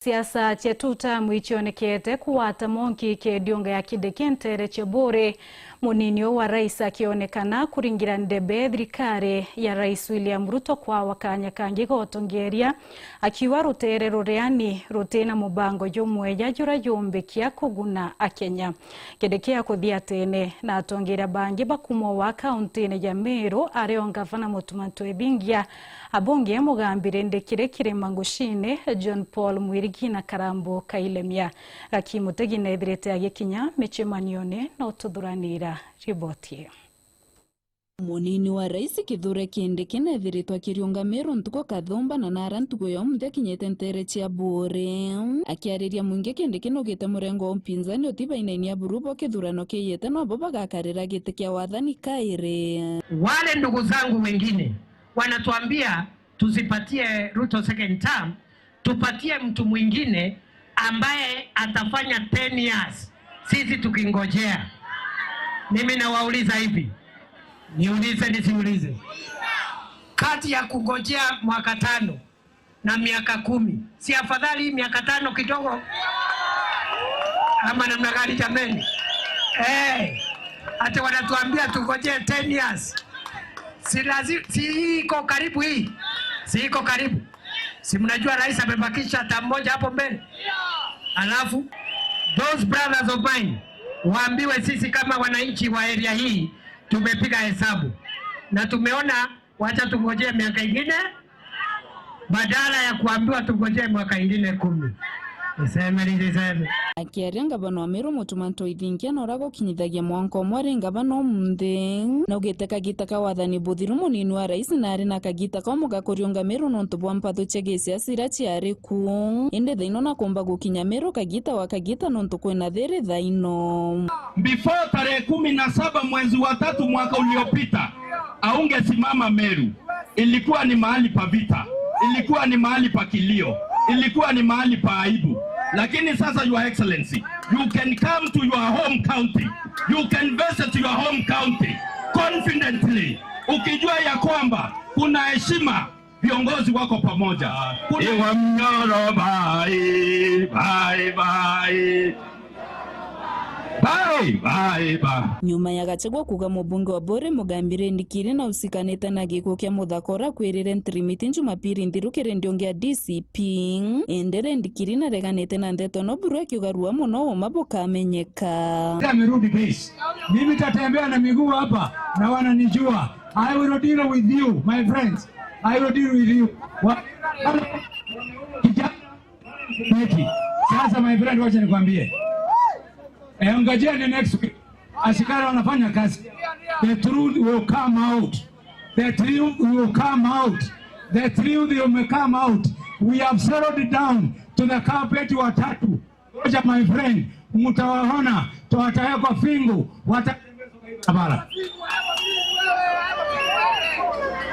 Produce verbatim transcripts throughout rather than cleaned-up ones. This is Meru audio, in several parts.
Siasa cia tutamu icionekete kugwata monki kidiunga ya Kindiki nteere cia Buuri, munini wa rais akionekana kuringira ndebe thirikari ya Rais William Ruto kwawa kanya kangi ga utongeria, akiuga ruteere ruria ni rutina mubango jumweja juria jumbikia kuguna Akenya. Kindiki akuthiatene na atongeria bangi ba kuuma wa kauntine ya Meru, ari o ngavana Mutuma M'Ethingia, abunge Mugambi Rindikiri Kirima Ngucine, John Paul Mwirigi na Karambu Kailemia. Gaki Mutegi neethirite agikinya micemanione na ututhuranira riboti ii. Munini wa rais Kithure Kindiki neethiritwe akiriunga Meru ntuku kathumba na nara ntuku ya umunthi akinyite nteere cia Buuri. Akiariria mwingi, Kindiki naugite murengo wa upinzani utibainaine aburu bwa kithurano kiijite nobo bagakarira giti kia wathani kairi. Wale ndugu zangu wengine wanatuambia tusipatie Ruto second term, tupatie mtu mwingine ambaye atafanya ten years, sisi tukingojea. Mimi nawauliza hivi, niulize nisiulize? Kati ya kungojea mwaka tano na miaka kumi, si afadhali hii miaka tano kidogo? Ama namna gani jameni? Eh, ati wanatuambia tungojee ten years. Si lazi-, si hii iko karibu hii? Si iko karibu? Si mnajua rais amebakisha term moja hapo mbele? Alafu, those brothers of mine, waambiwe sisi kama wananchi wa area hii tumepiga hesabu na tumeona, wacha tungojee miaka ingine badala ya kuambiwa tungojee mwaka ingine kumi. Niseme niliseme. Akiaria, ngavana wa Meru Mutuma M'Ethingia na uria gukinyithagia mwanka umwe ari ngavana umunthi, naugite kagita ka wathani buthiru munini wa rais na ari na kagita ka umwe ga kuriunga Meru nontu bwa mpathu cia gisiasa iria ciari ku. Indi thaino nakumba gukinya Meru kagita wa kagita nontu kwina thiri thaino. Before tarehe kumi na saba mwezi wa tatu mwaka uliopita, aungesimama Meru. Ilikuwa ni mahali pa vita, ilikuwa ni mahali pa kilio, ilikuwa ni mahali pa aibu. Lakini sasa, Your Excellency, you can come to your home county, you can visit your home county confidently, ukijua ya kwamba kuna heshima, viongozi wako pamoja. Kuna Iwa mnyoro bye, bye, bye. Bye, bye, bye. Nyuma ya Gachagua kuuga, mubunge wa Buuri Mugambi Rindikiri na usikanite na gikuo kia muthaka uria akwirire Ntirimiti Jumapili nthiru kiri ndiungi ya D C P. Indi Rindikiri nareganite na ndeto ino buru akiuga rua mono uma bukamenyeka. Amerudi base. Mimi tatembea na miguu hapa na wananijua. I will deal with you, my friends. I will deal with you. Wa-, kijana Beti. Sasa, my friend, wacha nikwambie. Eh, ngojea ni next week. Askari wanafanya kazi. The truth will come out. The truth will come out. The truth will come out. We have settled down to the carpet watatu. Ngoja, my friend, mtawaona, tutawekwa fingu, wata-, barabara.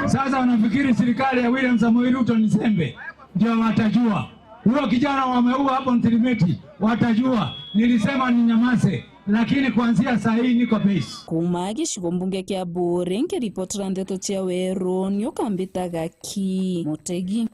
Sasa wanafikiri serikali ya William Samoei Ruto ni sembe, ndio watajua. Huyo kijana wameua hapo Ntirimiti, watajua. Nilisema ninyamaze, lakini kuanzia saa hii niko base. Kuuma gicigo mbunge kia Buuri, nkiripotera ndeto cia Weru, ni ukambita Gaki Mutegi.